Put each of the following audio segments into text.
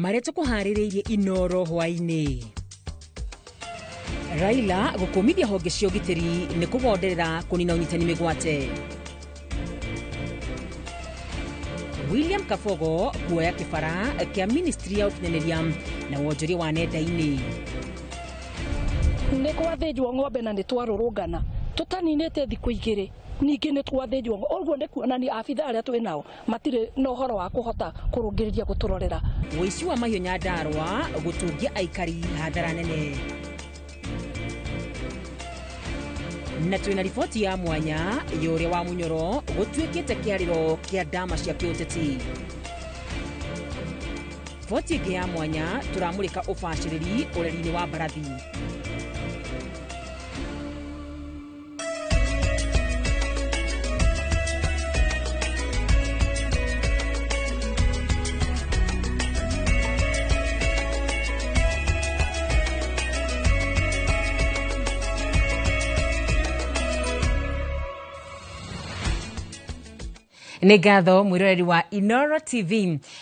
Marĩa tũkũharĩrĩirie Inoro hwaĩ-inĩ. Raila gũkũmithia honge cia ũgitĩri nĩ kũgonderera kũnina ũnyitani mĩgwate. William Kabogo kuoya kĩbara kĩa ministry ya ũkinyanĩria na wonjoria wa nenda-inĩ. Nĩ gwathĩnjwo ng'ombe na nĩ twarũrũngana tũtaninĩte thikũ igĩrĩ, ningĩ nĩ twathĩnjwo. Ũguo nĩ kuonania abitha arĩa twĩ nao matirĩ na ũhoro wa kũhota kũrũngĩrĩria gũtũrorera. Ũici wa mahiũ Nyandarũa gũtũngia aikari hathara nene. Na twĩna riboti ya mwanya ya ũrĩa wa Munyoro gũtuĩkĩte kĩarĩro kĩa ndama cia kĩũteti. Riboti ĩngĩ ya mwanya tũramũrĩka ũbacĩrĩri ũreri-inĩ wa mbarathi. Nĩ ngatho mwĩroreri wa Inoro TV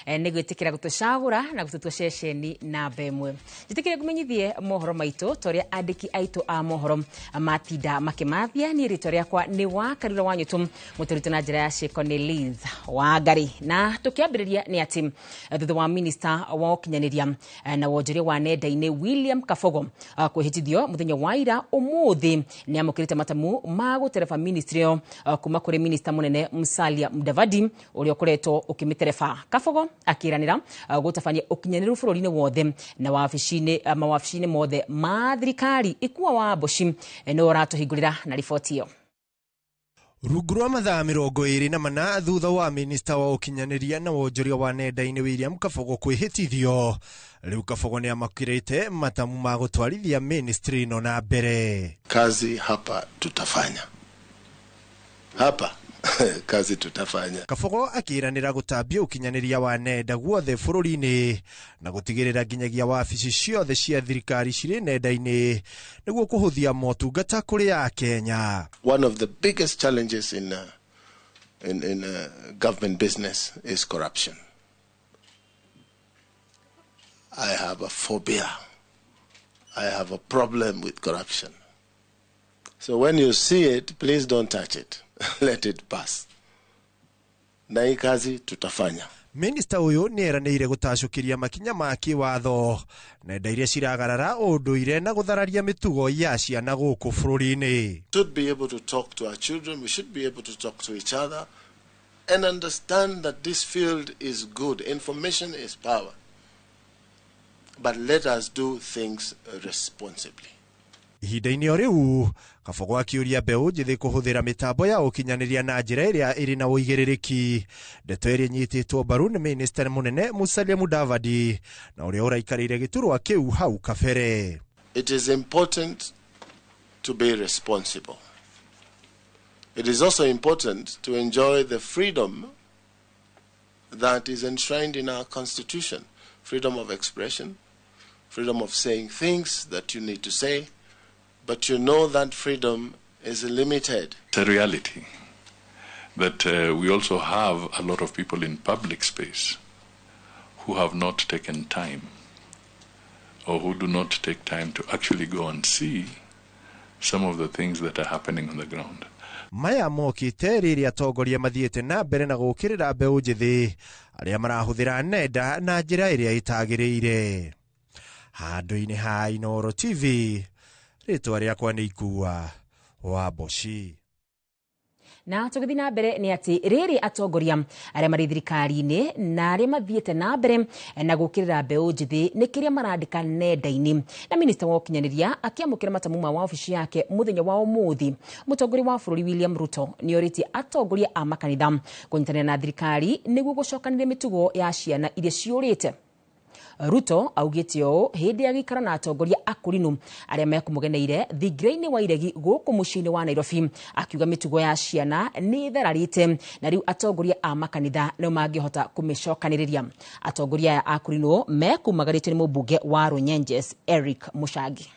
nĩ gwĩtĩkĩra gũtũcagũra na gũtũtua ceceni namba ĩmwe. Njĩtĩkĩre ngũmenyithie mohoro maitũ ta ũrĩa andĩki aitũ a mohoro matinda makĩmathia. Niĩ rĩtwa rĩakwa nĩ wa Karura wa Nyũtũ, mũtũrĩtwo na njĩra ya ciĩko nĩ Liz Wangari. Na tũkĩambĩrĩria nĩ atĩ thutha wa minista wa ũkinyanĩria na wonjoria wa nenda-inĩ William Kabogo kwĩhĩtithio mũthenya wa ira, ũmũthĩ nĩ amũkĩrĩte matamu ma gũtereba ministry ĩyo kuma kũrĩ minista mũnene Musalia Mudavadi ũrĩa ũkoretwo ũkĩmĩtereba. Kabogo akĩranĩra gũtabania ũkinyanĩru bũrũri-inĩ wothe na mawabici-inĩ mothe ma thirikari. Ikua wa Mboci nĩwe ũratũhingũrĩra na riboti ĩyo. Rungu rwa mathaa 24 thutha wa minista wa ũkinyanĩria na wonjoria wa nenda-inĩ William Kabogo kwĩhĩtithio, rĩu Kabogo nĩ amakĩrĩte matamu ma gũtwarithia ministry ĩno na mbere. Kazi hapa tutafanya. Hapa kazi tutafanya. Kabogo akĩranĩra gũtambia ũkinyanĩria wa nenda guothe bũrũri-inĩ na gũtigĩrĩra nginyagia wabici ciothe cia thirikari cirĩ nenda-inĩ nĩguo kũhũthia motungata kũrĩ Akenya. One of the biggest challenges in government business is corruption. I have a phobia. I have a problem with corruption. So when you see it, please don't touch it. Let it pass. Na hii kazi tutafanya. Minista ũyũ nĩ eranĩire gũtacũkĩria makinya ma kĩwatho nenda iria ciragarara ũndũire na gũthararia mĩtugo ya ciana gũkũ bũrũri-inĩ. We should be able to talk to our children, we should be able to talk to each other and understand that this field is good. Information is power. But let us do things responsibly. Ihinda-inĩ o rĩu, Kabogo akĩũria mbeũ njĩthĩ kũhũthĩra mĩtambo ya ũkinyanĩria na njĩra ĩrĩa ĩrĩ na ũigĩrĩrĩki, ndeto ĩrĩa ĩnyitĩtwo mbaru nĩ minista mũnene Musalia Mudavadi na ũrĩa ũraikarĩire gĩturwa kĩu hau kabere. It is important to be responsible. It is also important to enjoy the freedom that is enshrined in our constitution. Freedom of expression, freedom of saying things that you need to say, but you know that freedom is limited. It's a reality that we also have a lot of people in public space who have not taken time or who do not take time to actually go and see some of the things that are happening on the ground. Maya mokĩte rĩrĩa atongoria mathiĩte na mbere na gũũkĩrĩra mbeũ njĩthĩ arĩa marahũthĩra nenda na njĩra ĩrĩa ĩtagĩrĩire. Handũ-inĩ ha Inooro TV, rĩtwa rĩakwa nĩ Ikua wa Mboci. Na tũgĩthiĩ na mbere nĩ atĩ rĩrĩ atongoria arĩa marĩ thirikari-inĩ na arĩa mathiĩte na mbere na gũũkĩrĩra mbeũ njĩthĩ nĩ kĩrĩa marandĩka nenda-inĩ. Na minista wa ũkinyanĩria akĩamũkĩra matamu ma wabici yake mũthenya wa ũmũthĩ, mũtongoria wa bũrũri William Ruto nĩ orĩtie atongoria a makanitha kũnyitanĩra na thirikari nĩguo gũcokanĩrĩria mĩtugo ya ciana iria ciũrĩte. Ruto augĩte ũũ hĩndĩ ya gĩikaro na atongoria akũrinũ arĩa mekũmũgeneire thingira-inĩ wa iregi gũkũ mũciĩ-inĩ wa Nairobi, akiuga mĩtugo ya ciana nĩ ĩthararĩte na rĩu atongoria a makanitha nĩo mangĩhota kũmĩcokanĩrĩria. Atongoria aya akũrinũ mekumagarĩtio nĩ mũmbunge wa Runyenjes Eric Muchangi.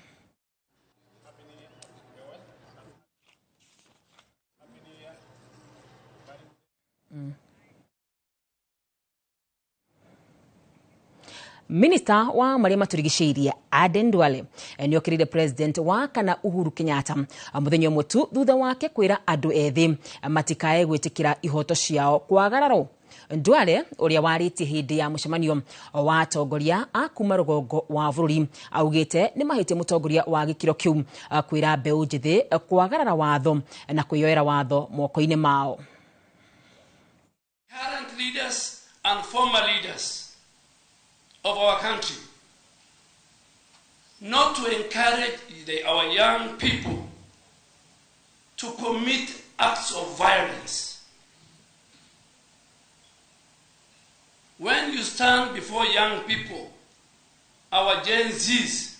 Minista wa marĩa matũrigicĩirie Aden Duale nĩokĩrĩire president wa kana Uhuru Kenyatta mũthenya ũmwe tu thutha wake kwĩra andũ ethĩ matikae gwĩtĩkĩra ihoto ciao kwagararwo. Duale ũrĩa warĩtie hĩndĩ ya mũcemanio wa atongoria a kuma rũgongo wa bũrũri augĩte nĩ mahĩtia mũtongoria wa gĩkĩro kĩu kwĩra mbeũ njĩthĩ kwagarara watho na kwĩyoera watho moko-inĩ mao. Current leaders and former leaders of our country, not to encourage our young people to commit acts of violence. When you stand before young people, our Gen Zs,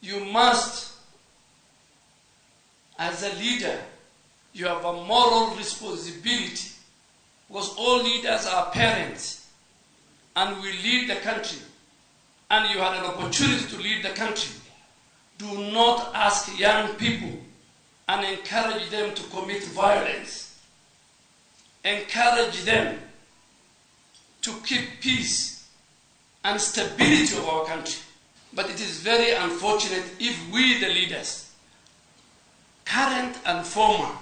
you must, as a leader, you have a moral responsibility, because all leaders are parents, and we lead the country, and you had an opportunity to lead the country. Do not ask young people and encourage them to commit violence. Encourage them to keep peace and stability of our country. But it is very unfortunate if we, the leaders, current and former,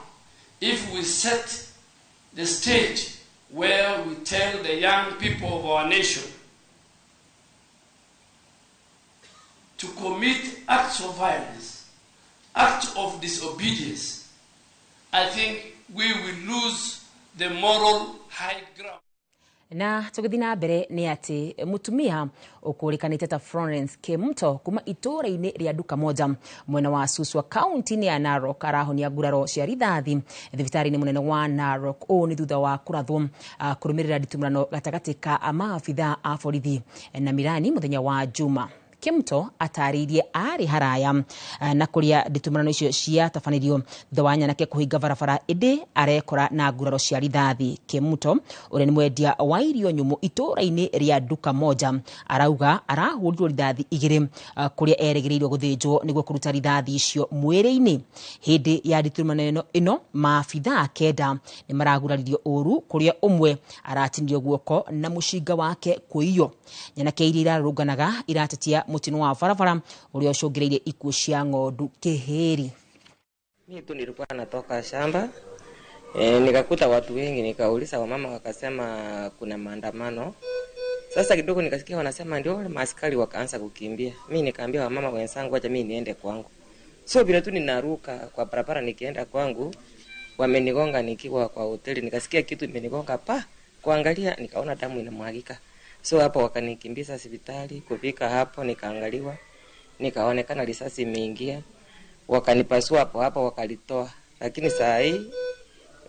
if we set the stage where we tell the young people of our nation to commit acts of violence, acts of disobedience, I think we will lose the moral high ground. Na tũgĩthiĩ na mbere nĩ atĩ mũtumia ũkũrĩkanĩte ta Florence Kemuto kuma itũũra-inĩ rĩa Duka Moja mwena wa Suswa kaunti-inĩ ya Narok arahonia nguraro cia rithathi thibitarĩ-inĩ mũnene wa Narok. Ũũ nĩ thutha wa kũrathwo kũrũmĩrĩra nditimũrano gatagatĩ ka maabitha a borithi na Mirani mũthenya wa Juma. Kemuto atarĩirie arĩ haraya na kũrĩa nditimũrano icio ciatabanĩrio thutha wa nyanake kũhinga barabara ĩndĩ arekora na nguraro cia rithathi. Kemuto ũrĩa nĩ mwendia wa irio nyũmũ itũũra-inĩ rĩa Duka Moja arauga arahũrirwo rithathi igĩrĩ kũrĩa erĩgĩrĩirwo gũthĩnjwo nĩguo kũruta rithathi icio mwĩrĩ-inĩ. Hĩndĩ ya nditimũrano ĩno maabitha 9 nĩ maraguraririo ũru kũrĩa ũmwe aratinirio guoko na mũcinga wake kũiywo. Nyanake iria irarũnganaga iratetia mutino wa barabara ũrĩa ũcũngĩrĩirie ikuũ cia ng'ondu Kĩhĩri. Mimi tu nilikuwa natoka shamba nikakuta watu wengi, nikauliza wamama, wakasema kuna maandamano. Sasa kidogo nikasikia wanasema ndio wale maaskari wakaanza kukimbia. Mimi nikaambia wamama wenzangu acha mimi niende kwangu. So bila tu ninaruka kwa barabara nikienda kwangu, wamenigonga nikiwa kwa hoteli, nikasikia kitu imenigonga pa, kuangalia nikaona damu inamwagika. So hapo wakanikimbiza hospitali. Kufika hapo nikaangaliwa, nikaonekana risasi imeingia, wakanipasua hapo hapo wakalitoa. Lakini saa hii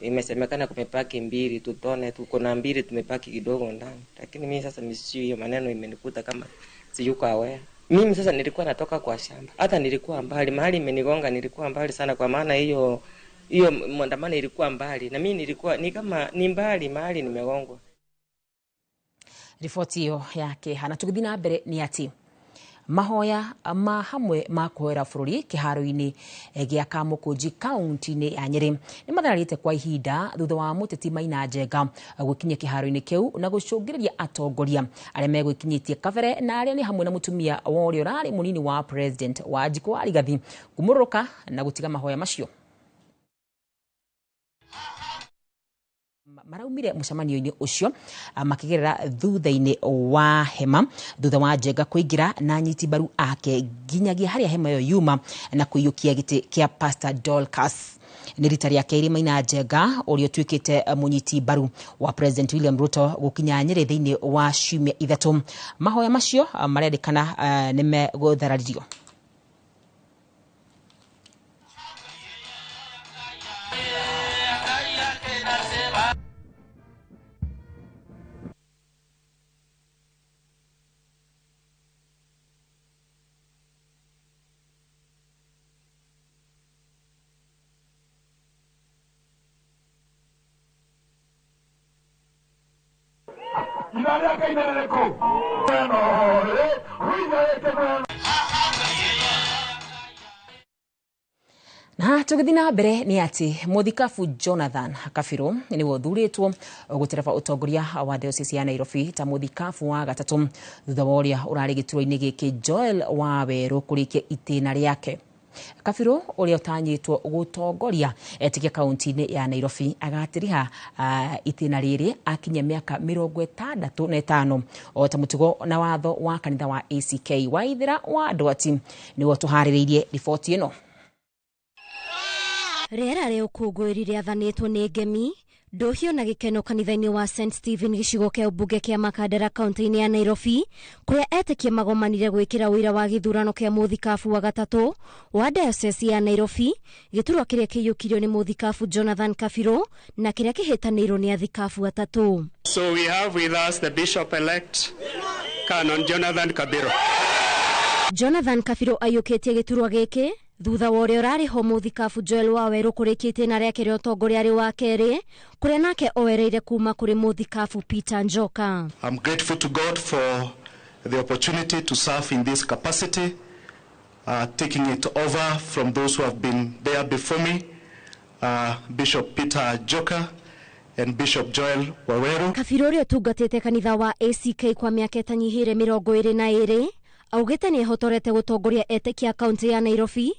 imesemekana kumepaki 2 tutone, tuko na 2 tumepaki kidogo ndani. Lakini mimi sasa msijui hiyo maneno imenikuta kama siyuko aware. Mimi sasa nilikuwa natoka kwa shamba, hata nilikuwa mbali, mahali imenigonga nilikuwa mbali sana, kwa maana hiyo maandamano ilikuwa mbali na mimi nilikuwa ni kama ni mbali mahali nimegongwa. Riboti iyo yake hana tũgĩthiĩ na mbere nĩ atĩ mahoya ma hamwe ma kũhoera bũrũri kĩharo-inĩ gĩa Kamũkũnji kaunti-inĩ ya Nyĩrĩ nĩ mathararĩte kwa ihinda thutha wa mũteti Maina Njenga gwĩkinyia kĩharo-inĩ kĩu na gũcũngĩrĩria atongoria arĩa megwĩkinyĩtie kabere na arĩa nĩ hamwe na mũtumia wa ũrĩa ũrarĩ mũnini wa president Wanjikũ wa Rigathi kũmũrũrũka na gũtiga mahoya macio. Maraumire mũcemanio-inĩ ũcio makĩgerera thutha-inĩ wa hema thutha wa Njenga kũingĩra na anyiti mbaru ake nginyagia harĩa hema ĩyo yuma na kũiyũkia gĩtĩ kĩa Pastor Dorcas. Nĩ rita rĩa kerĩ Maina Njenga ũrĩa ũtuĩkĩte mũnyiti mbaru wa President William Ruto gũkinya Nyĩrĩ thĩinĩ wa ciumia 3. Mahoya macio marendekana nĩ megũthararirio. Na tũgĩthiĩ na mbere nĩ atĩ mũthikabu Jonathan Kabiru nĩwe ũthurĩtwo gũtereba ũtongoria wa diocese ya Nairobi ta mũthikabu wa gatatũ thutha wa ũrĩa ũrarĩ gĩturwa-inĩ gĩkĩ Joel Wawerũ kũrĩkia itĩna rĩake. Kabiru ũrĩa ũtanyĩtwo gũtongoria etĩkia kaunti-inĩ ya Nairobi agatiriha itĩna rĩrĩ akinyia mĩaka 65 o ta mũtugo na watho wa kanitha wa ACK. Waithĩra wa Ndwati nĩwe ũtũharĩrĩirie riboti ĩno. Rĩera rĩa ũkũngũĩri rĩathanĩtwo nĩ ngemi, ndũhio na gĩkeno kanitha-inĩ wa St Stephen gĩcigo kĩa ũmbunge kĩa Makandara kaunti-inĩ ya Nairobi, kũrĩa etĩkia magomanire gwĩkĩra ũira wa gĩthurano kĩa mũthikabu wa gatatũ wa diocese ya Nairobi, gĩturwa kĩrĩa kĩiyũkirio nĩ mũthikabu Jonathan Kabiru na kĩrĩa kĩhĩtanĩirwo nĩ athikabu atatũ. So we have with us the Bishop-elect, Canon Jonathan Kabiru. Jonathan Kabiru aiyũkĩtie gĩturwa gĩkĩ thutha wa ũrĩa ũrarĩ ho mũthikabu Joel Wawerũ kũrĩkia itĩna rĩake rĩa ũtongoria arĩ wa kerĩ, kũrĩa nake oereire kuma kũrĩ mũthikabu Peter Njoka. I'm grateful to God for the opportunity to serve in this capacity, taking it over from those who have been there before me, Bishop Peter Njoka and Bishop Joel Waweru. Kabiru ũrĩa ũtungatĩte kanitha wa ACK kwa mĩaka ĩtanyihĩire 22 augĩte nĩ ehotorete gũtongoria etĩkia kaunti ya Nairobi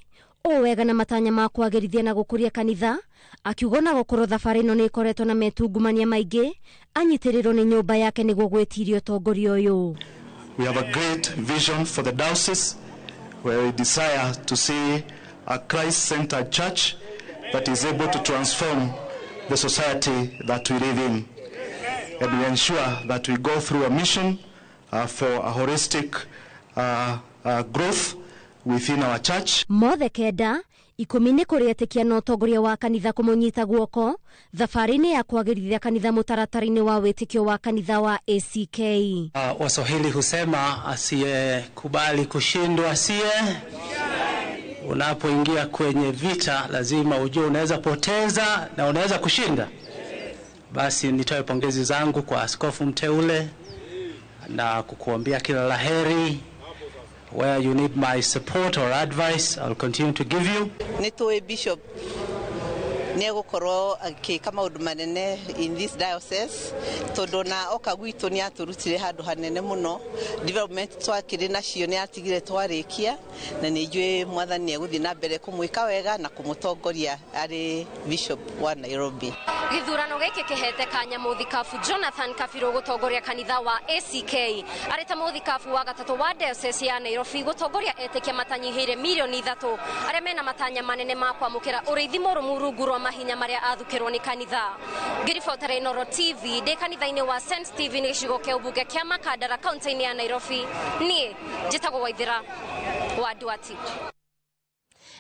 ũũ wega na matanya ma kwagĩrithia na gũkũria kanitha, akiuga ona gũkorwo thabarĩ ĩno nĩ ĩkoretwo na metungumania maingĩ, anyitĩrĩrwo nĩ nyũmba yake nĩguo gwĩtiria ũtongoria ũyũ. We have a great vision for the diocese where we desire to see a Christ-centered church that is able to transform the society that we live in. And we ensure that we go through a mission for a holistic growth within our church. Mothe kenda 10 nĩ kũrĩ etĩkia na ũtongoria wa kanitha kũmũnyita guoko thabarĩ-inĩ ya kwagĩrithia kanitha mũtaratara-inĩ wa wĩtĩkio wa kanitha wa ACK. Waswahili husema asiyekubali kushindwa asiye. Unapoingia kwenye vita lazima ujue unaweza poteza na unaweza kushinda. Basi nitoe pongezi zangu kwa askofu mteule na kukuambia kila laheri. Where you need my support or advice, I'll continue to give you. Nĩtũĩ Bishop nĩegũkorwo agĩka maũndũ manene in this diocese, tondũ na oka gwitũ nĩ atũrutire handũ hanene mũno. Development twakĩrĩ nacio nĩ atigire twarĩkia, na nĩ njũĩ mwathani egũthiĩ na mbere kũmwĩka wega na kũmũtongoria arĩ Bishop wa Nairobi. Gĩthurano gĩkĩ kĩhete kanya mũthikabu Jonathan Kabiru gũtongoria kanitha wa ACK arĩ ta mũthikabu wa gatatũ wa diocese ya Nairobi gũtongoria etĩkia matanyihĩire milioni 3 arĩa mena matanya manene ma kwamũkĩra ũrĩithi mũrũmu rungu rwa mahinya marĩa athukĩrwo nĩ kanitha. Ngĩribotera Inooro TV ndĩ kanitha-inĩ wa St Stephen gĩcigo kĩa ũmbunge kĩa Makandara kaunti-inĩ ya Nairobi. Niĩ njĩtagwo Waithĩra wa Ndwati.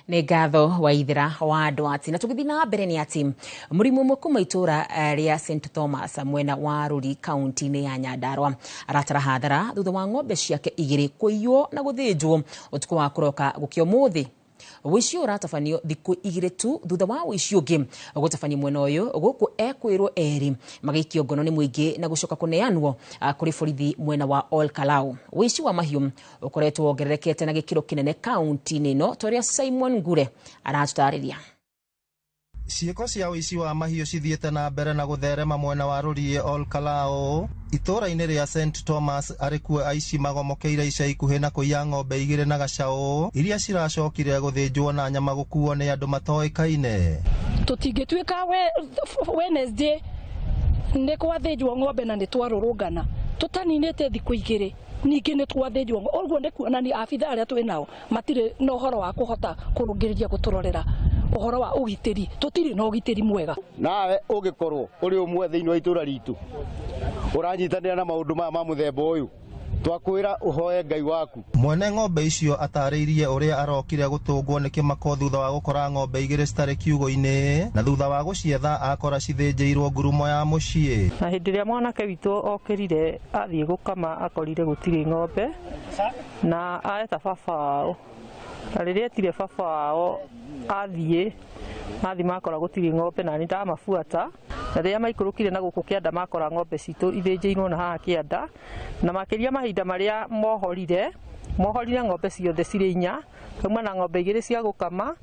Nĩ ngatho Waithĩra wa Ndwati. Na tũgĩthiĩ na mbere nĩ atĩ mũrimũ ũmwe kuma itũra rĩa St Thomas mwena wa Ruri kaunti-inĩ ya Nyandarua aratara hathara thutha wa ng'ombe ciake 2 kũiywo na gũthĩnjwo ũtukũ wa kũroka gũkĩa ũmũthĩ. Ũici ũratabanio thikũ 2 tu thutha wa ũici ũngĩ gũtabanio mwena ũyũ gũkũ ekwĩrwo erĩ magĩikio ngono nĩ mũingĩ na gũcoka kũneanwo kũrĩ borithi mwena wa Ol Kalou. Ũici wa mahiũ ũkoretwo wongererekete na gĩkĩro kĩnene kaunti-inĩ ĩno ta ũrĩa Simon Ngure aratũtarĩria. Ciĩko cia ũici wa mahiũ cithiĩte na mbere na gũtherema mwena wa Rũriĩ Ol Kalou itũũra-inĩ rĩa St Thomas arĩ kuo aici magomokeire ica ikuhĩ na kũiya ng'ombe 2 na gacaũ iria ciracokire gũthĩnjwo na nyama gũkuo nĩ andũ matoĩkaine. Tũtingĩtuĩka Wednesday nĩ gwathĩnjwo ng'ombe na nĩ twarũrũngana tũtaninĩte thikũ 2 ningĩ nĩ twathĩnjwo. Ũguo nĩ kuonania abitha arĩa twĩ nao matirĩ na ũhoro wa kũhota kũrũngĩrĩria gũtũrorera ũhoro wa ũgitĩri. Tũtirĩ na ũgitĩri mwega. Nawe ũngĩkorwo ũrĩ ũmwe thĩinĩ wa itũũra ritũ ũranyitanĩra na maũndũ maya ma mũthemba ũyũ, twakwĩra ũhoe Ngai waku. Mwene ng'ombe icio atarĩirie ũrĩa arokire gũtũngwo nĩ kĩmako thutha wa gũkora ng'ombe 2 citarĩ kiugũ-inĩ na thutha wa gũcietha akora cithĩnjĩirwo ngurumo ya mũciĩ. Na hĩndĩ ĩrĩa mwanake witũ okĩrire athiĩ gũkama akorire gũtirĩ ng'ombe na aeta baba wao, na rĩrĩa etire baba wao athiĩ makora gũtirĩ ng'ombe na nĩ ndamabuata. Na rĩrĩa maikũrũkire na gũkũ kĩanda makora ng'ombe citũ ithĩnjĩirwo na haha kĩanda, na makĩria mahinda marĩa mohorire ng'ombe ciothe cirĩ 4, kauma na ng'ombe 2 cia gũkama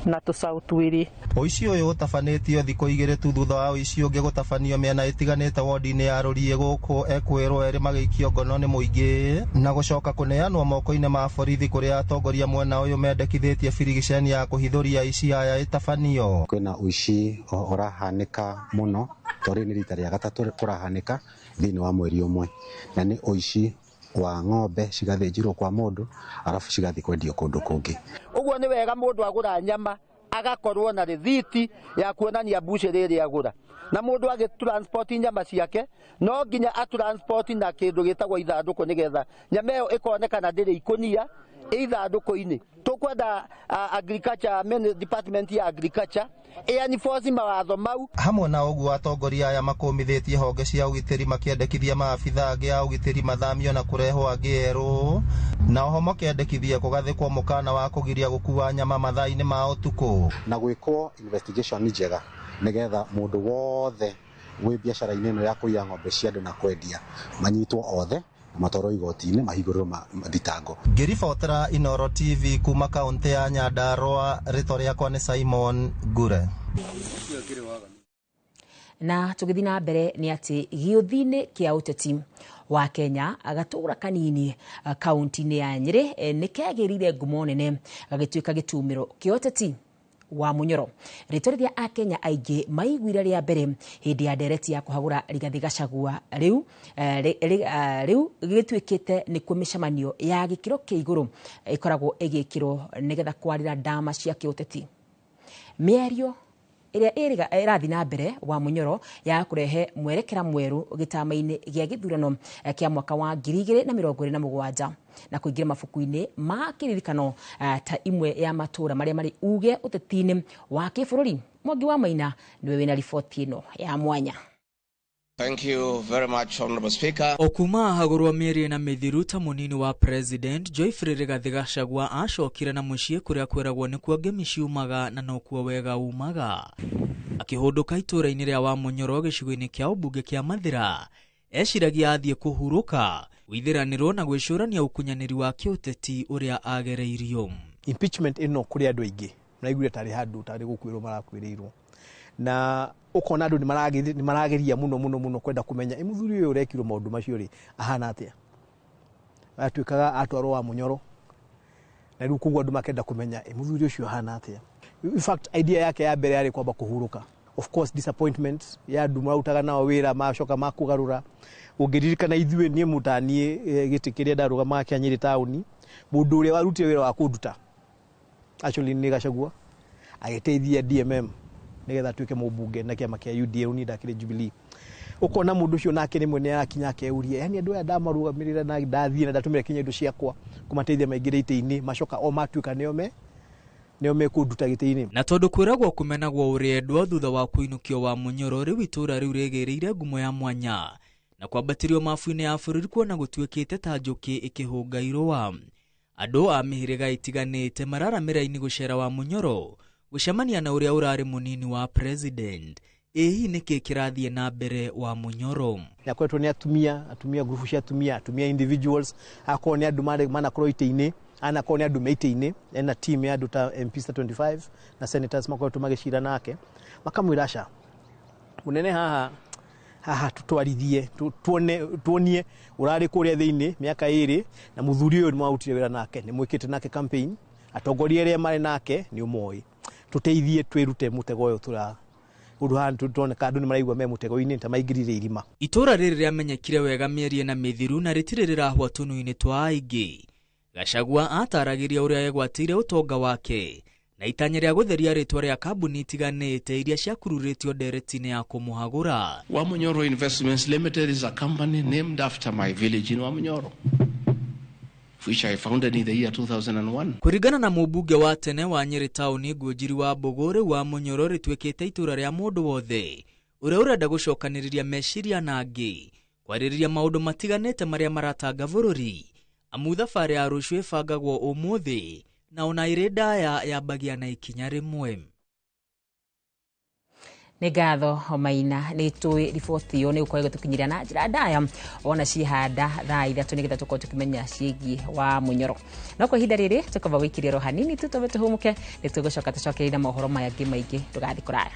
Na tũcaũ twĩrĩ. Ũici ũyũ ũtabanĩtio thikũ 2 tu thutha wa ũici ũngĩ gũtabanio mĩena ĩtiganĩte wodi-inĩ ya Rũriĩ gũkũ ekwĩrwo erĩ magĩikio ngono nĩ mũingĩ na gũcoka kũneanwo moko-inĩ ma borithi kũrĩa atongoria mwena ũyũ mendekithĩtie birigiceni ya kũhithũria aici aya ĩtabanio. Kwĩna ũici ũrahanĩka mũno tondũ nĩ rita rĩa gatatũ kũrahanĩka thĩinĩ wa mweri ũmwe, na nĩ ũici wa ng'ombe cigathĩnjirwo kwa mũndũ arabu cigathiĩ kwendio kũndũ kũngĩ. Ũguo nĩ wega mũndũ agũra nyama agakorwo na rĩthiti ya kuonania mbucĩrĩ ĩrĩa agũra, na mũndũ agĩ transport nyama ciake no nginya a transport na kĩndũ gĩtagwo ithandũkũ nĩgetha nyama ĩyo ĩkonekana ndĩrĩ ikũnia ithandũkũ-inĩ. Tũkwenda agriculture department ya agriculture enforce mawatho mau. Hamwe na ũguo atongoria aya makũmithĩtie honge cia ũgitĩri makĩendekithia maabitha angĩ a ũgitĩri mathamio na kũrehwo angĩ erũ, na oho makendekithia kũgathĩkwo mũkana wa kũgiria gũkua nyama mathaa-inĩ ma ũtukũ na gwĩkwo investigation njega nĩgetha mũndũ wothe wĩ biacara-inĩ ĩno ya kũiya ng'ombe cia andũ na kwendia manyitwo othe na matwarwo igoti-inĩ mahingũrĩrwo mathitango. Ngĩribotera Inooro TV kuma kaunti ya Nyandarua, rĩtwa rĩakwa nĩ Simon Ngure. Na tũgĩthiĩ na mbere nĩ atĩ gĩũthi-inĩ kĩa ũteti wa Kenya gatũra kanini kaunti-inĩ ya Nyĩrĩ nĩ kegĩrire ngumo nene gagĩtuĩka gĩtumĩro kĩa ũteti wa Munyoro. Rĩtwa rĩrĩa akenya aingĩ maiguire rĩa mbere hĩndĩ ya ndereti ya kũhagũra Rigathĩ Gachagua rĩu rĩu gĩtuĩkĩte nĩkuo mĩcemanio ya gĩkĩro kĩa igũrũ ĩkoragwo ĩgĩkĩrwo nĩgetha kwarĩra ndama cia kĩũteti. Mĩario ĩrĩa ĩrathiĩ na mbere wa Munyoro ya kũrehe mwerekera mwerũ gĩtama-inĩ gĩa gĩthurano kĩa mwaka wa 2027 na kũingĩra mabuku-inĩ ma kĩririkano ta imwe ya matũra marĩa marĩ uge ũteti-inĩ wa kĩbũrũri. Mwangi wa Maina nĩwe wĩna riboti ĩno ya mwanya. Thank you very much, Honorable Speaker. Okuma ahagũrwo mĩeri na mĩthiru ta mũnini wa President Geoffrey Rigathĩ Gachagua acokire na mũciĩ kũrĩa kwĩragwo nĩkuo ngemi ciumaga na nokuo wega umaga. Akĩhũndũka itũũra-inĩ rĩa Wamunyoro gĩcigo-inĩ kĩa ũmbunge kĩa Mathĩra, eciragia athiĩ kũhurũka, gwĩtheranĩrwo na gwĩcũrania ũkunyanĩri wa kĩũteti ũrĩa agereirio. Impeachment ĩno kũrĩ andũ aingĩ maraiguire tarĩ handũ tarĩ gũkuĩrwo marakuĩrĩirwo, na ukona andu ni marageria muno muno muno kwenda kumenya i muthuri uyu urekirwo maundu macio ri ahana atia. Atuikaga atwarwo wa Munyoro na riu koguo andu makenda kumenya i muthuri ucio ahana atia. In fact idea yake ya mbere yari kwamba kuhuruka. Of course disappointment ya andu marutaga nao wira macoka makugarura. Ungiririkana ithuĩ niĩ mũtaniĩ gĩtĩ kĩrĩa ndarũgamaga kĩa Nyĩrĩ taũni, mũndũ ũrĩa warutire wĩra wa kũnduta actually nĩ Gachagua, agĩteithia DMM nigetha atuike mũmbunge na kĩama kĩa UDA ni ndakĩrĩ Jubilee. Ukona mũndũ ũcio nake rĩmwe nĩ arakinya akeuria, yani andũ aya ndamarũgamĩrĩra na ndathiĩ na ndatũmĩra kinya indo ciakwa kũmateithia maingĩre itĩ-inĩ, macoka o matuĩka nĩo mekũnduta gĩtĩ-inĩ. Na tondũ kwĩragwo kũmenagwo ũrĩendwa thutha wa kũinũkio wa Munyoro, rĩu itũũra rĩu rĩgĩrĩire ngumo ya mwanya na kwambatĩrio mabu-inĩ ya bũrũri kuona gũtuĩkĩte ta njũkĩ ĩkĩhũnga irũa. Andũ a mĩhĩrĩga ĩtiganĩte mararamĩra-inĩ gũcera wa Munyoro gũcemania na ũrĩa ũrarĩ mũnini wa president. Ĩ hihi nĩkĩ kĩrathiĩ na mbere wa Munyoro? Nĩakoretwo nĩ atumia, atumia ngurubu cia atumia, atumia individuals, akorwo nĩ andũ manakorwo itĩ-inĩ, anakorwo nĩ andũ me itĩ-inĩ, ena team ya andũ ta MPs 25 na senators makoretwo magĩcira nake, makamwĩra aca mũnene haha haha tutwarithie, tuonie ũrarĩ kũrĩa thĩinĩ mĩaka 2 na mũthuri ũyũ nĩmwarutire wĩra nake, nĩmwĩkĩte nake campaign, atongoria arĩa marĩ nake nĩ ũmoĩ, tũteithie twĩrute mũtego ũyũ tũra ũndũ haha tũroneka andũ nĩmaraigua me mũtego-inĩ ta maingĩrire irima. Itũũra rĩrĩ rĩamenyekire wega mĩeri ĩna mĩthiru na rĩtirĩ rĩrahwa tũnua-inĩ twa aingĩ. Gachagua ataragĩria ũrĩa egwatĩire ũtonga wake na itanya rĩa gũtheria rĩtwa rĩa kambuni itiganĩte iria ciakururĩtio ndereti-inĩ ya kũmũhagũra. Wamunyoro Investments Limited is a company named after my village in Wamunyoro, which I founded in the year 2001. Kũringana na mũmbunge wa tene wa Nyĩrĩ taũni Ngũnjiri wa Mbũgũ, rĩu Wamunyoro rĩtuĩkĩte itũũra rĩa mũndũ wothe ũrĩa ũrenda gũcokanĩrĩria meciria na angĩ kwarĩrĩria maũndũ matiganĩte marĩa maratanga bũrũri, amu thabarĩ ya rũciũ ĩbangagwo ũmũthĩ na ona ĩrĩ ndaya yambagia na ikinya rĩmwe. Nĩ ngatho Maina, nĩ tũĩ riboti ĩyo nĩ gũkorwo ĩgĩtũkinyĩria na njĩra ndaya ona ciĩhanda thaa 3 nĩgetha tũkorwo tũkĩmenya ciĩgiĩ wa Mũnyoro. No kwa ihinda rĩrĩ tũkamba gũikĩria ro hanini tu tũbe tũhũmũke, nĩ tũgũcoka tũcokereire mohoro maya angĩ maingĩ, ndũgathiĩ kũraya.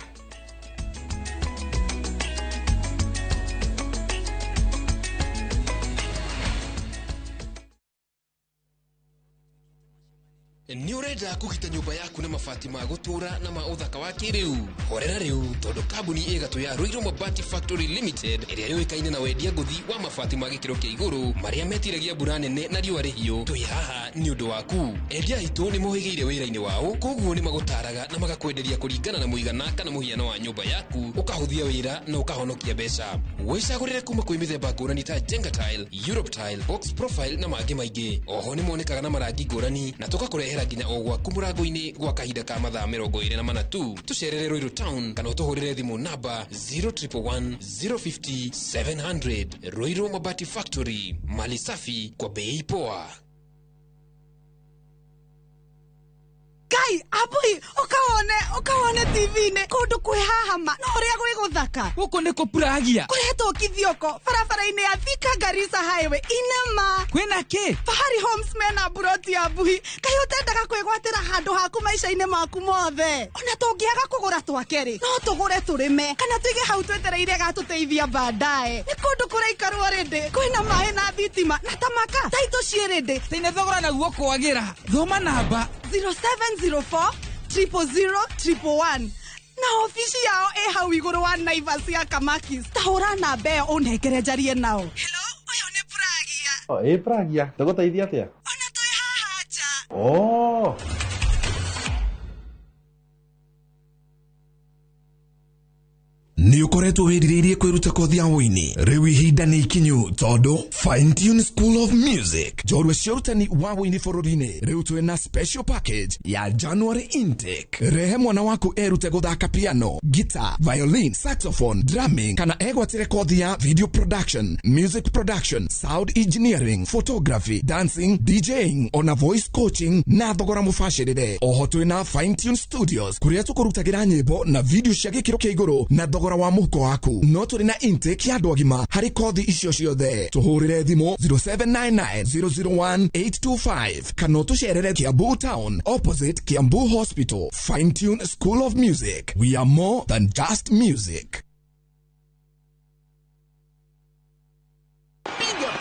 Nĩ ũrenda kũgita nyũmba yaku na mabati ma gũtũũra na ma ũthaka wa kĩrĩu? Horera rĩu, tondũ kambuni ĩgatũ ya Ruiru Mabati Factory Limited ĩrĩa yũĩkaine na wendia ngũthi wa mabati ma gĩkĩro kĩa igũrũ marĩa metiragia mbura nene na riũa rĩhiũ, twĩ haha nĩ ũndũ waku. Endia aitũ nĩ mohĩgĩire wĩra-inĩ wao, koguo nĩ magũtaraga na magakwenderia kũringana na mũigana kana mũhiano wa nyũmba yaku, ũkahũthia wĩra na ũkahonokia mbeca. Wĩcagũrĩre kuma kwĩ mĩthemba ngũrani ta Jenga Tile, Europe Tile, Box Profile na mangĩ maingĩ. Oho nĩ monekaga na marangi ngũrani na tũgakũrehera nginya o gwaku mũrango-inĩ gwa kahinda ka mathaa 24 tu. Tũcerere Ruiru Town kana ũtũhũrĩre thimũ namba 0111 050 700. Ruiru Mabati Factory, mali safi kwa bei poa. Ngai abui ukawone TV-inĩ kũndũ kwĩ haha ma no ũrĩa gwĩ gũthaka. Gũkũ nĩ kũpuragia. Kũretwo Kithioko barabara-inĩ ya Thika Garissa Highway inema. Kwĩna kĩ? Fahari Homes mena mburoti ya mbuhi. Kaĩ ũtendaga kwĩgwatĩra handũ haku maica-inĩ maku mothe? Ona tũngĩaga kũgũra twake rĩ, no tũgũre tũrĩme kana tũige hau twetereire gatũteithia baadaye. Nĩ kũndũ kũraikarwo rĩndĩ, kwĩna maĩ na thitima na tamaka taitũ ciĩ rĩndĩ. Tene thogora naguo kwagĩra. Thoma namba 0704 000 111 na ofici yao ĩ hau igũrũ wa Naivas ya Kamakis. Ta hũra namba ĩyo ũnengere njarie nao. Hello, ũyũ nĩ Pragia. Ĩ Pragia, tũgũteithia atĩa? Ona twĩ haha nja. Oh. Nĩ ũkoretwo wĩrirĩirie kwĩruta kothi ya ũini? Rĩu ihinda nĩ ikinyu tondũ Fine Tune School of Music, njorua cia ũrutani wa ũini bũrũri-inĩ, rĩu twĩna special package ya January intake. Rehe mwana waku erute gũthaka piano, guitar, violin, saxophone, drumming kana egwatĩre kothi ya video production, music production, sound engineering, photography, dancing, DJing ona voice coaching na thogora mũbacĩrĩre. Oho twĩna Fine Tune Studios kũrĩa tũkũrutagĩra nyĩmbo na video cia gĩkĩro kĩa igũrũ na thogora wa mũhuko waku. No tũrĩ na intake ya andũ agima harĩ kothi icio ciothe. Tũhũrĩre thimũ 0799 001 825 kana ũtũcerere Kiambu Town opposite Kiambu Hospital. Fine Tune School of Music, we are more than just music.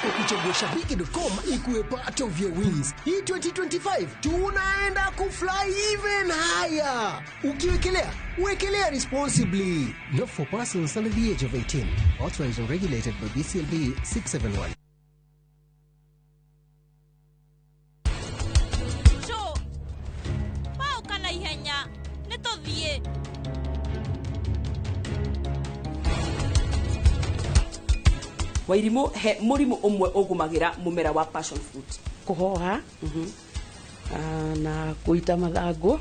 Kuchagua shabiki.com ikuwe part of your wins. Hii 2025 tunaenda kufly even higher. Ukiwekelea, wekelea responsibly. Not for persons under the age of 18. Authorized and regulated by BCLB 671. Cho. Wao kana ihenya. Nĩtũthiĩ. Wairimu he murimu umwe ugumagira mumera wa passion fruit. Kuhoha na kuita mathangu.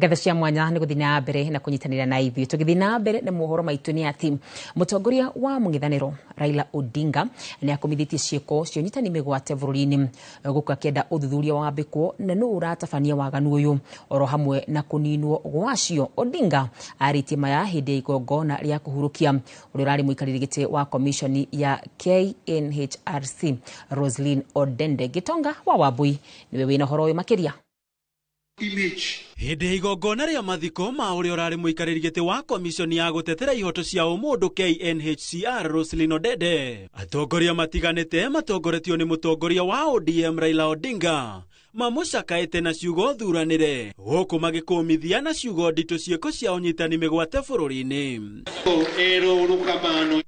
Ngatho cia mwanya nĩ gũthiĩ na mbere na kũnyitanĩra na ithuĩ. Tũgĩthiĩ na mbere na mohoro maitũ nĩ atĩ mũtongoria wa mũng'ethanĩro Raila Odinga nĩ akomithĩtie ciĩko cia ũnyitani mĩgwate bũrũri-inĩ, gũkũ akĩenda ũthuthuria wambĩkwo na nũ ũratabania waganu ũyũ oro hamwe na kũninwo gwacio. Odinga arĩtie maya hĩndĩ ya igongona rĩa kũhurũkia ũrĩa ũrarĩ mũikarĩri gĩtĩ wa komishoni ya KNHRC Roslyn Odende. Gitonga wa Wambui nĩwe wĩna ũhoro ũyũ makĩria. Hĩndĩ ya igongona rĩa mathiko ma ũrĩa ũrarĩ mũikarĩri gĩtĩ wa komishoni ya gũtetera ihoto cia ũmũndũ KNHCR Roslyn Odede, atongoria matiganĩte matongoretio nĩ mũtongoria wa ODM Raila Odinga mamũcakaĩte na ciugo thuranĩre, gũkũ magĩkũmithia na ciugo nditũ ciĩko cia ũnyitani mĩgwate bũrũri-inĩ.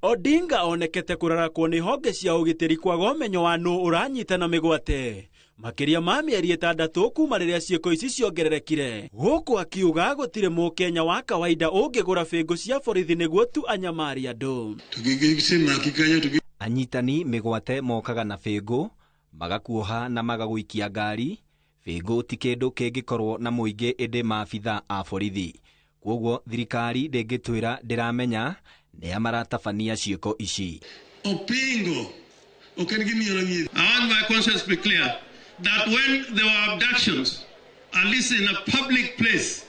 Odinga onekete kũrarakwo nĩ honge cia ũgitĩri kwaga ũmenyo wa nũ ũranyitana mĩgwate makĩria ma mĩeri 6 kuma rĩrĩa ciĩko ici ciongererekire, gũkũ akiuga gũtirĩ mũkenya wa kawaida ũngĩgũra bĩngũ cia borithi nĩguo tu anyamarie andũ. Anyitani mĩgwate mokaga na bĩngũ, magakuoha na magagũikia ngari. Bĩngũ ti kĩndũ kĩngĩkorwo na mũingĩ ĩndĩ maabitha a borithi. Kwoguo thirikari ndĩngĩtwĩra ndĩramenya nĩa maratabania ciĩko ici. Opingo ok en gimioro nyithi. I want my conscience to be clear that when there were abductions, at least in a public place,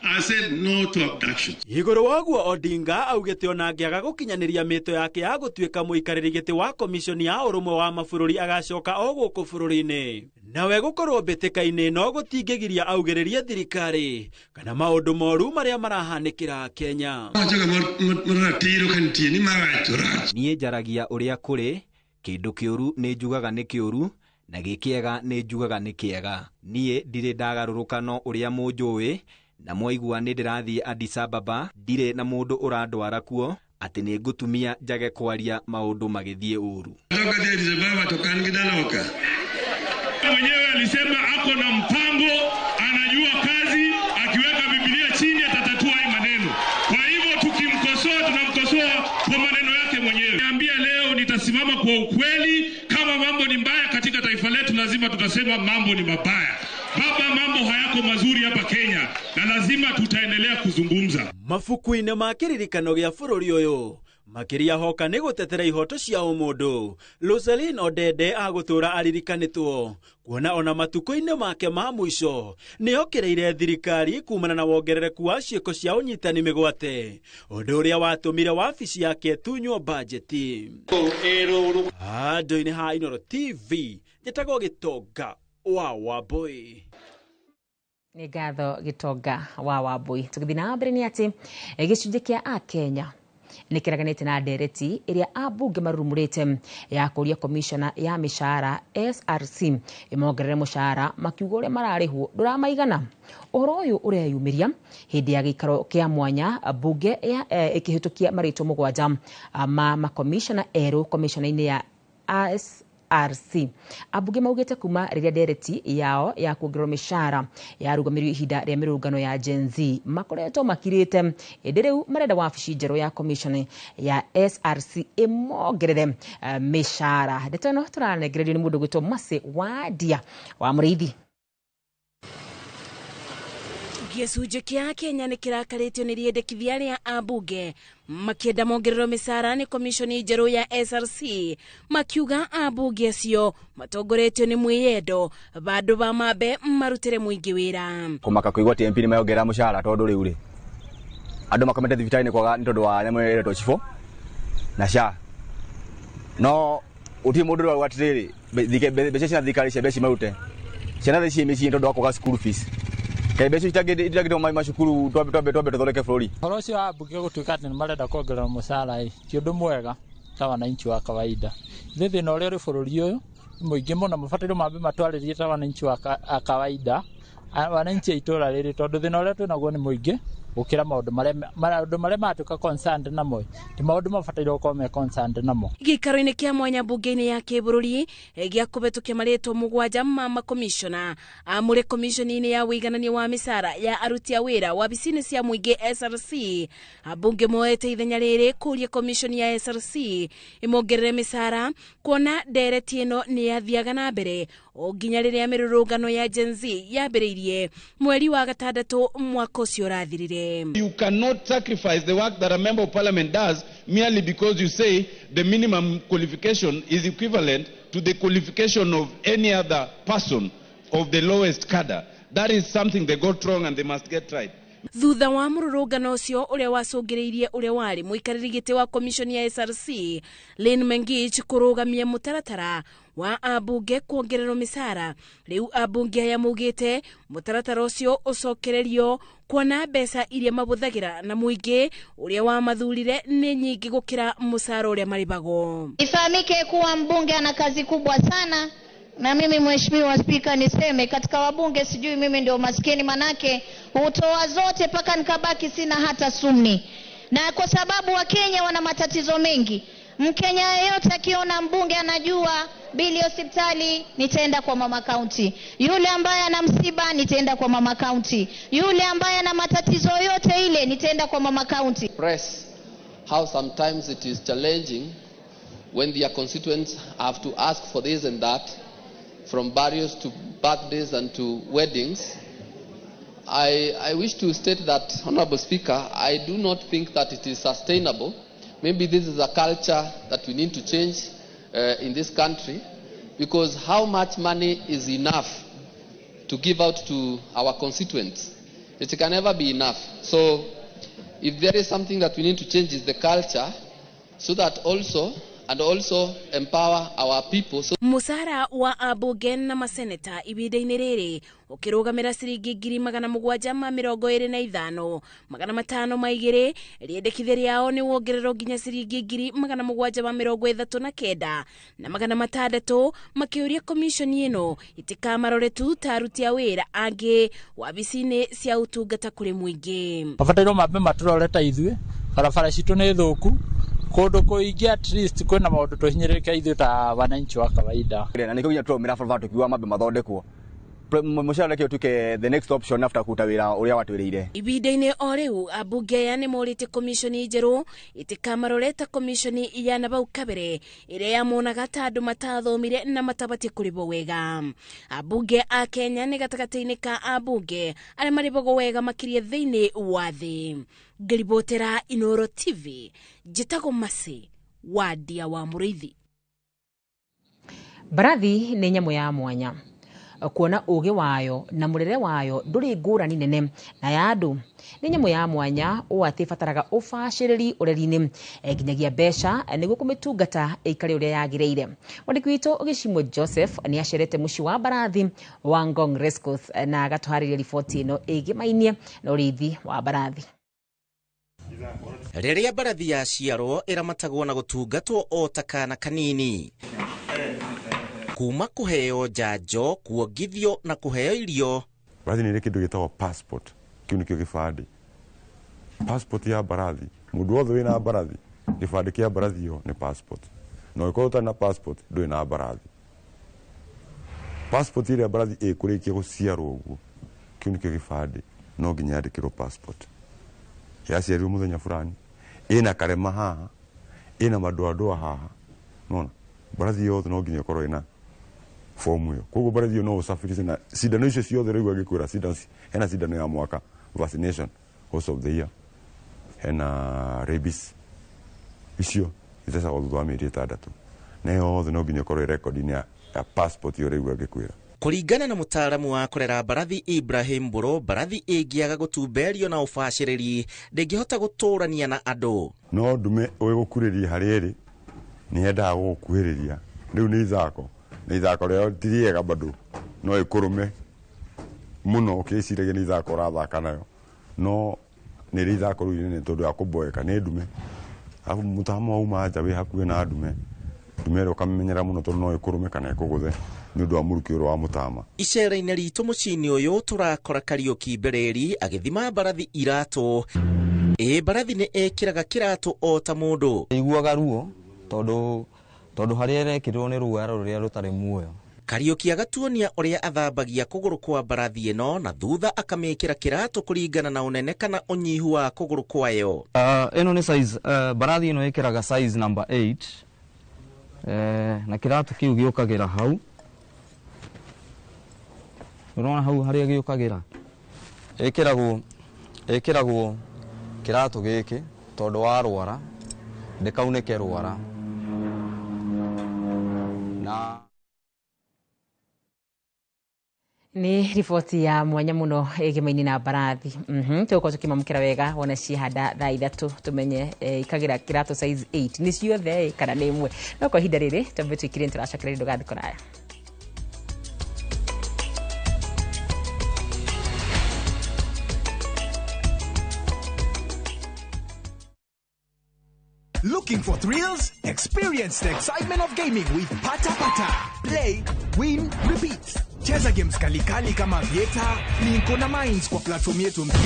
I said no to abductions. Igũrũ wa ũguo Odinga augĩte ona angĩaga gũkinyanĩria mĩto yake ya gũtuĩka mũikarĩri gĩtĩ wa komishoni ya ũrũmwe wa mabũrũri agacoka o gũkũ bũrũri-inĩ. Nawe gũkorwo mbĩtĩka-inĩ no gũtingĩgiria augĩrĩrie thirikari kana maũndũ moru marĩa marahanĩkĩra Kenya. Niĩ njaragia ũrĩa kũrĩ, kĩndũ kĩũru nĩ njugaga nĩ kĩũru na gĩkĩega nĩ njugaga nĩ kĩega. Niĩ ndirĩ ndagarũrũka no ũrĩa mũnjũĩ na mwaigua nĩ ndĩrathiĩ Addis Ababa, ndirĩ na mũndũ ũrandwara kuo atĩ nĩ ngũtumia njage kwaria maũndũ magĩthiĩ ũru. Mwenyewe alisema ako na mpango, anajua kazi, akiweka Biblia chini atatatua hii maneno. Kwa hivyo tukimkosoa tunamkosoa kwa maneno yake mwenyewe. Niambia leo nitasimama kwa ukweli, kama mambo ni mbaya katika taifa letu lazima tutasema mambo ni mabaya. Baba, mambo hayako mazuri hapa Kenya na lazima tutaendelea kuzungumza. Mabuku-inĩ ma kĩririkano gĩa bũrũri ũyũ makĩria hoka nĩ gũtetera ihoto cia ũmũndũ, Roselyn Odede agũtũra aririkanĩtwo kuona ona matukũ-inĩ make ma mũico nĩokĩrĩire thirikari kumana na wongerereku wa ciĩko cia ũnyitani mĩgwate, ũndũ ũrĩa watũmire wabici yake ĩtunywo bajeti. Handũ-inĩ ha Inooro TV njĩtagwo Gĩtonga wa Wambui. Nĩ ngatho Gĩtonga wa Wambui. Tũgĩthiĩ na mbere nĩ atĩ gĩcunjĩ kĩa Akenya nĩ kĩraganĩte na ndereti ĩrĩa ambunge marurumũrĩte ya kũria komishona ya mĩcara SRC ĩmongerere mũcara makiuga ũrĩa mararĩhwo ndũramaigana. Ũhoro ũyũ ũreyumĩria hĩndĩ ya gĩikaro kĩa mwanya mbunge ĩkĩhĩtũkia marĩtwa 7 ma makomishona erũ komishona-inĩ ya SRC. Ambunge maugĩte kuma rĩrĩa ndereti yao ya kuongererwo mĩcara yarũgamirio ihinda rĩa mĩrũrũngano ya Gen Z makoretwo makirĩte, ĩndĩ rĩu marenda wabici njerũ ya commission ya SRC ĩmongerere mĩcara. Ndeto ĩno tũranengererio nĩ mũndũ ũgwĩtwo Mercy Wandia wa Mũrĩithi. Gĩcunjĩ kĩa Kenya nĩ kĩrakarĩtio nĩ rĩendekithia rĩa ambunge makĩenda mongererwo mĩcara nĩ komishoni njerũ ya SRC, makiuga ambunge acio matongoretio nĩ mwĩyendo bandũ ba mambe marutĩre mũingĩ wĩra. Kũmaka kũigua atĩ MP nĩ mayongerera mũcara tondũ rĩu rĩ andũ makomete thibitarĩ nĩ kwaga nĩ tondũ wa nyamũ ĩrĩa ĩretwo CHIF na SHA, no gũtirĩ mũndũ ũrauga atĩrĩrĩ mbeca cia thirikari cia mbeca marute ciana ciĩ mĩciĩ nĩ tondũ wa kwaga school fees. Kaĩ mbeca itangĩtwo macukuru twambe tũthondeke bũrũri. Ũhoro ũcio wa ambunge gũtuĩka atĩ nĩ marenda kuongerera mũcara ĩ ti ũndũ mwega ta wananchi wa kawaida. Ithuĩ thĩna ũrĩa ũrĩ bũrũri ũyũ nĩ mũingĩ mũno, mabataire mambe matwarĩrie ta wananchi wa kawaida, wananchi a itũra rĩrĩ, tondũ thĩna ũrĩa twĩnaguo nĩ mũingĩ gũkĩra maũndũ marĩa matuĩka concerned namo, ti maũndũ mabataire gũkorwo me concerned namo. Gĩikaro-inĩ kĩa mwanya mbunge-inĩ ya kĩbũrũri gĩa kũhetũkia marĩtwa 7 ma makomishona amũre komishoni-inĩ ya ũiganania wa mĩcara ya aruti a wĩra wabici-inĩ cia mũingĩ SRC, ambunge moete ithenya rĩrĩ kũria komishoni ya SRC ĩmongerere mĩcara kuona ndereti ĩno nĩ yathiaga na mbere o nginya rĩrĩa mĩrũrũngano ya Gen Z yambĩrĩirie mweri wa 6 mwaka ũcio ũrathirire. You cannot sacrifice the work that a member of parliament does merely because you say the minimum qualification is equivalent to the qualification of any other person of the lowest cadre. That is something they got wrong and they must get right. Thutha wa mũrũrũngano ũcio ũrĩa wacũngĩrĩirie ũrĩa warĩ mũikarĩri gĩtĩ wa komishoni ya SRC Lynn Mengich kũrũgamia mũtaratara wa ambunge kuongererwo mĩcara, rĩu ambunge aya maugĩte mũtaratara ũcio ũcokererio kuona mbeca iria mabũthagĩra na mũingĩ ũrĩa wamathurire nĩ nyingĩ gũkĩra mũcara ũrĩa marĩhagwo. Ifahamike kuwa mbunge ana kazi kubwa sana, na mimi Mheshimiwa Spika niseme katika wabunge sijui mimi ndio maskini, manake hutoa zote paka nikabaki sina hata sumni. Na kwa sababu Wakenya wana matatizo mengi, Mkenya yeyote akiona mbunge anajua bili hospitali nitaenda kwa mama county, yule ambaye ana msiba nitaenda kwa mama county, yule ambaye ana matatizo yote ile nitaenda kwa mama county. Press how sometimes it is challenging when their constituents have to ask for this and that, from burials to birthdays and to weddings. I wish to state that, Honorable Speaker, I do not think that it is sustainable. Maybe this is a culture that we need to change in this country, because how much money is enough to give out to our constituents? It can never be enough. So if there is something that we need to change, is the culture, so that also and also empower our people. So Mũcara wa ambunge na maseneta ibinda-inĩ rĩrĩ ũkĩrũgamĩra ciringi 725,502 rĩendekithia rĩao nĩ wongererwo nginya ciringi 739,600 makĩũria komishoni ĩno itikamarore tu ta aruti a wĩra angĩ wabici-inĩ cia ũtungata kũrĩ mũingĩ. Mabatairwo mambe matũrore ta ithuĩ barabara citũ nĩ thũku kũndũ kũingĩ, at least kwĩna maũndũ tũhinyĩrĩrĩke ithuĩ ta wananchi wa kawaida. Na nĩkĩo nginya tũraumĩra barabara tũkiuga mambe mathondekwo mũcara reke ũtuĩke the next option after kũruta wĩra ũrĩa watwĩrĩire. Ibinda-inĩ o rĩu ambunge aya nĩ morĩtie komishoni njerũ ĩtikamarore ta komishoni ya nabau kabere ĩrĩa yamonaga ta andũ matathomire na matabatiĩ kũrĩhwo wega. Ambunge a Kenya nĩ gatagatĩ-inĩ ka ambunge arĩa marĩhagwo wega makĩria thĩinĩ wa thĩ. Ngĩribotera Inooro TV, njĩtagwo Mercy Wandia wa Mũrĩithi. Mbarathi nĩ nyamũ ya mwanya kuona ũgĩ wayo na mũrere wayo ndũrĩ ngũrani nene na ya andũ. Nĩ nyamũ ya mwanya ũũ atĩ ĩbataraga ũbacĩrĩri ũreri-inĩ nginyagia mbeca nĩguo kũmĩtungata ĩikare ũrĩa yagĩrĩire. Mwandĩki witũ Gĩcimũ Joseph nĩ acerete mũciĩ wa mbarathi wa Ngong Racecourse na agatũharĩria riboti ĩno ĩgĩmainie na ũrĩithi wa mbarathi. Rĩrĩa mbarathi yaciarwo ĩramatagwo na gũtungatwo o ta kana kanini, kuma kũheo njanjo, kuongithio na kũheo irio. Mbarathi nĩ ĩrĩ kĩndũ gĩtagwo passport, kĩu nĩkĩo gĩbandĩ. Passport ya mbarathi, mũndũ wothe wĩna mbarathi, gĩbandĩ kĩa mbarathi ĩyo nĩ passport. Na ũngĩkorwo ũtarĩ na passport, ndũrĩ na mbarathi. Passport ĩrĩa mbarathi ĩkũrĩkia gũciarwo ũguo, kĩu nĩkĩo gĩbandĩ, no nginya yandĩkĩrwo passport. Yaciarirwo mũthenya fulani, ĩna karema haha, ĩna madoadoa haha. Nona mbarathi yothe no nginya ĩkorwo ĩna fomu ĩyo. Koguo mbarathi ĩyo no ũcabirie na cindano icio ciothe rĩu agĩkwĩra cindano, hena cindano ya mwaka vaccination horse of the year, hena rabies, icio ithecagwo thutha wa mĩeri 6, na yothe no nginya ĩkorwo ĩ record-inĩ ya passport ĩyo rĩu agĩkwĩra. Kũringana na mũtaaramu wa kũrera mbarathi Ibrahim Mbũrũ, mbarathi ĩngĩaga gũtumberio na ũbacĩrĩri ndĩngĩhota gũtũrania na andũ. No ndume ũgũkurĩria harĩa ĩrĩ nĩ yendaga gũgũkuhĩrĩria. Rĩu nĩ ithako, na ithako rĩao ti rĩega bado, no ĩkũrũme mũno ũkĩciragia nĩ ithako ũrathaka nayo, no nĩ rĩ ithako rĩu inene tondũ ya kũboeka nĩ ndume. Arabu mũtama wauma nja wĩ hakuhĩ na ndume, ndume ĩrĩa ũkamĩmenyera mũno tondũ no ĩkũrũme kana ĩkũgũthe nĩ ũndũ wa mũrukĩ ũrĩa wa mũtama. Icera-inĩ ritũ mũciĩ-inĩ ũyũ tũrakora Kariũki Mbereri agĩthima mbarathi iratũ. Ĩ mbarathi nĩ ĩkĩraga kĩratũ o ta mũndũ. Iguaga ruo tondũ harĩa ĩrekĩrwo nĩ rũara rũrĩa rũtarĩ muoyo. Kariũki agatuonia ũrĩa athambagia kũgũrũ kwa mbarathi ĩno na thutha akamĩkĩra kĩratũ kũringana na ũnene kana ũnyihu wa kũgũrũ kwayo. Ĩno nĩ size, mbarathi ĩno ĩkĩraga size number 8, na kĩratũ kĩu gĩũkagĩra hau. Ũrona hau harĩa gĩũkagĩra, ĩkĩragwo kĩratũ gĩkĩ tondũ wa rwara ndĩkaunĩke rwara. Na Nĩ riboti ya mwanya mũno ĩgĩmaini na mbarathi. Tũgũkorwo tũkĩmamũkĩra wega wona ciahanda thaa 3 tũmenye ikagira kĩratũ size 8 nĩ ciothe kana nĩ ĩmwe. No kwa ihinda rĩrĩ twambe twĩkire nĩtũracokereria ndũgathiĩ kũraya. Looking for thrills? Experience the excitement of gaming with Pata Pata. Play, win, repeat. Cheza games kalikali kama Vieta, Plinko na Mines kwa platform yetu mpya.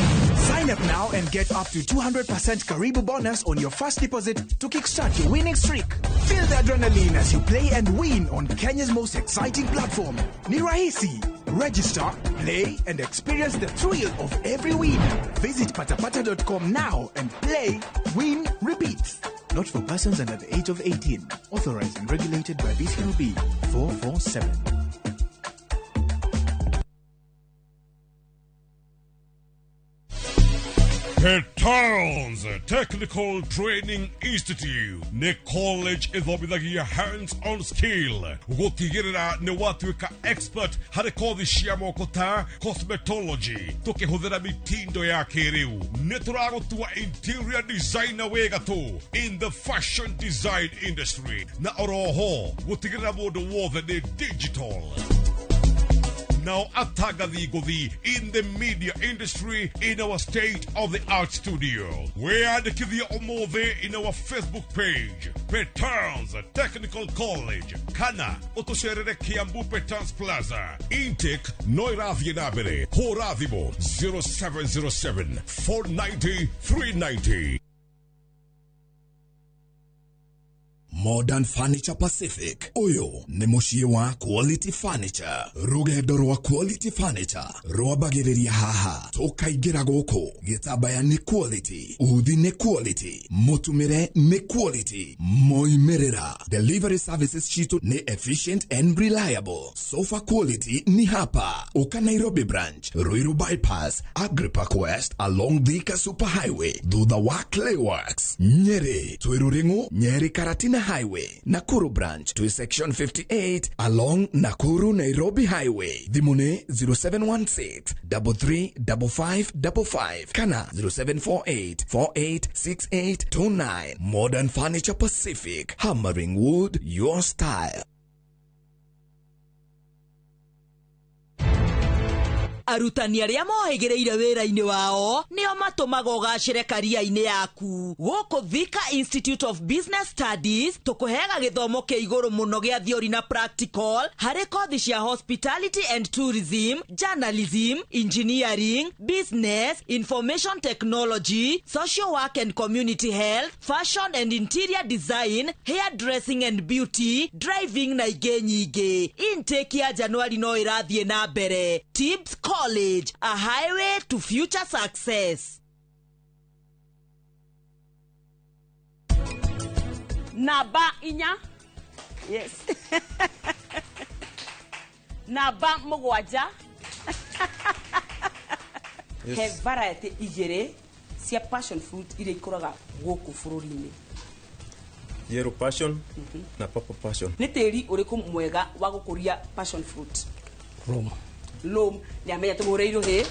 Sign up now and get up to 200% Karibu bonus on your first deposit to kickstart your winning streak. Feel the adrenaline as you play and win on Kenya's most exciting platform. Ni rahisi. Register, play, and experience the thrill of every win. Visit patapata.com now and play, win, repeat. Not for persons under the age of 18. Authorized and regulated by BCLB 447. The Towns Technical Training Institute nĩ college ĩthomithagia hands-on skill gũtigĩrĩra nĩ watuĩka expert harĩ kothi cia moko ta cosmetology tũkĩhũthĩra mitindo ya kĩrĩu. Nĩ tũragũtua interior designer wĩ gatũ in the fashion design industry na oroho gũtigĩrĩra mũndũ wothe nĩ digital. Now atangathi ngũthi in the media industry in our state of the art studio. Wĩyandĩkithie ũmũthĩ in our Facebook page, Petans Technical College, kana ũtũcerere Kiambu Petans Plaza. Intake no ĩrathiĩ na mbere. Hũra thimũ 0707 490 390. Modern Furniture Pacific. Ũyũ nĩ mũciĩ wa Quality Furniture. Rũgendo rwa Quality Furniture rwambagĩrĩria haha tũkaingĩra gũkũ. Gĩtambaya nĩ quality, uthi nĩ quality, mũtumĩre nĩ quality, moimĩrĩra. Delivery services citũ nĩ efficient and reliable. Sofa quality ni hapa. Ũka Nairobi branch, Ruiru bypass, Agripark West along Thika Super Highway, thutha wa Clayworks, Nyeri, Twĩrũrĩng'ũ, Nyeri Karatina Highway, Nakuru branch to section 58 along Nakuru Nairobi Highway. Thimũ nĩ 0716 335555 kana 0748 486829. Modern Furniture Pacific, hammering wood your style. Arutani arĩa mohĩgĩrĩire wĩra-inĩ wao nĩo matũmaga ũgacĩre karia-inĩ yaku. Gũkũ Thika Institute of Business Studies tũkũheaga gĩthomo kĩa igũrũ mũno gĩa theory na practical harĩ kothi cia hospitality and tourism, journalism, engineering, business, information technology, social work and community health, fashion and interior design, hairdressing and beauty, driving na ingĩ nyingĩ. Intake ya Januari no ĩrathiĩ na mbere. Tips College, a highway to future success. Namba 4. Yes. Namba 7. Yes. He variety igĩrĩ cia passion fruit iria ikũraga gũkũ bũrũri-inĩ. Yellow passion na purple passion. Nĩ tĩri ũrĩkũ mwega wa gũkũria passion fruit? Roma. Loam nĩ amenya tũmũhũre irũhĩ.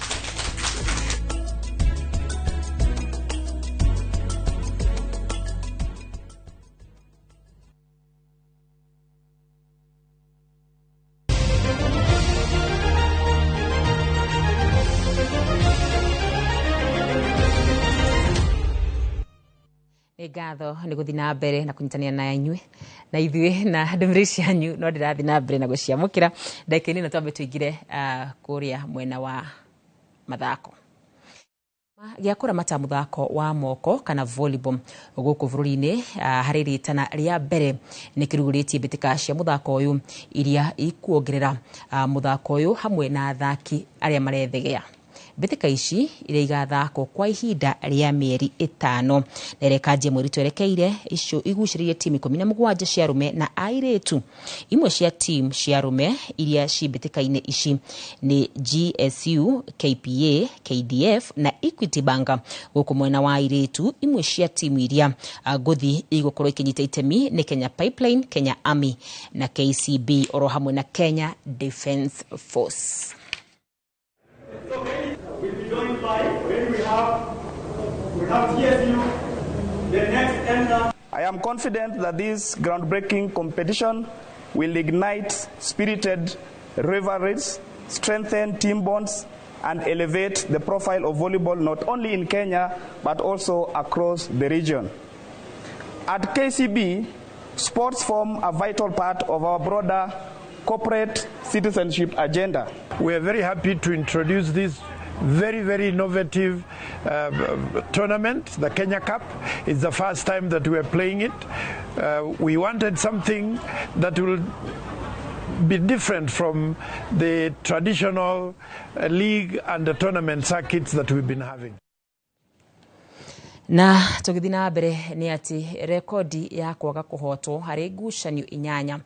Nĩ ngatho nĩ gũthiĩ na mbere na kũnyitanĩra na inyuĩ na ithuĩ na ndũmĩrĩri cianyu, no ndĩrathiĩ na mbere na gũciamũkĩra. Ndagĩka-inĩ ĩno twambe tũingĩre kũrĩa mwena wa mathako gĩa kũramata mũthako wa moko kana volleyball gũkũ bũrũri-inĩ. Harĩ rĩtana rĩa mbere nĩ kĩrugũrĩtie mbĩtĩka cia mũthako ũyũ iria ikuongerera mũthako ũyũ hamwe na athaki arĩa marethegea. Mbĩtĩka ici iria igathakwo kwa ihinda rĩa mĩeri 5 na ĩrekanjia mweri twerekeire, icio igucĩrĩirie timu 17 cia arũme na airĩtu. Imwe cia timu cia arũme iria ci mbĩtĩka-inĩ ici nĩ GSU, KPA, KDF na Equity Bank. Gũkũ mwena wa airĩtu, imwe cia timu iria ngũthi igũkorwo ikĩnyita itemi nĩ Kenya Pipeline, Kenya Army na KCB oro hamwe na Kenya Defence Force. I am confident that this groundbreaking competition will ignite spirited rivalries, strengthen team bonds, and elevate the profile of volleyball not only in Kenya but also across the region. At KCB, sports form a vital part of our broader corporate citizenship agenda. We are very happy to introduce this very, very innovative tournament, the Kenya Cup. It's the first time that we are playing it. We wanted something that will be different from the traditional league and the tournament circuits that we've been having. Na tũgĩthiĩ na mbere nĩ atĩ rekondi ya kwaga kũhotwo harĩ ngucanio 8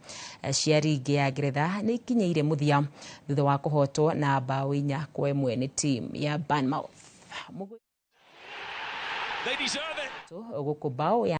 cia ringi ya Ngeretha nĩ ikinyĩire mũthia thutha wa kũhotwo na mbaũ 4-1 nĩ timu ya Bournemouth. Gũkũ mbaũ ya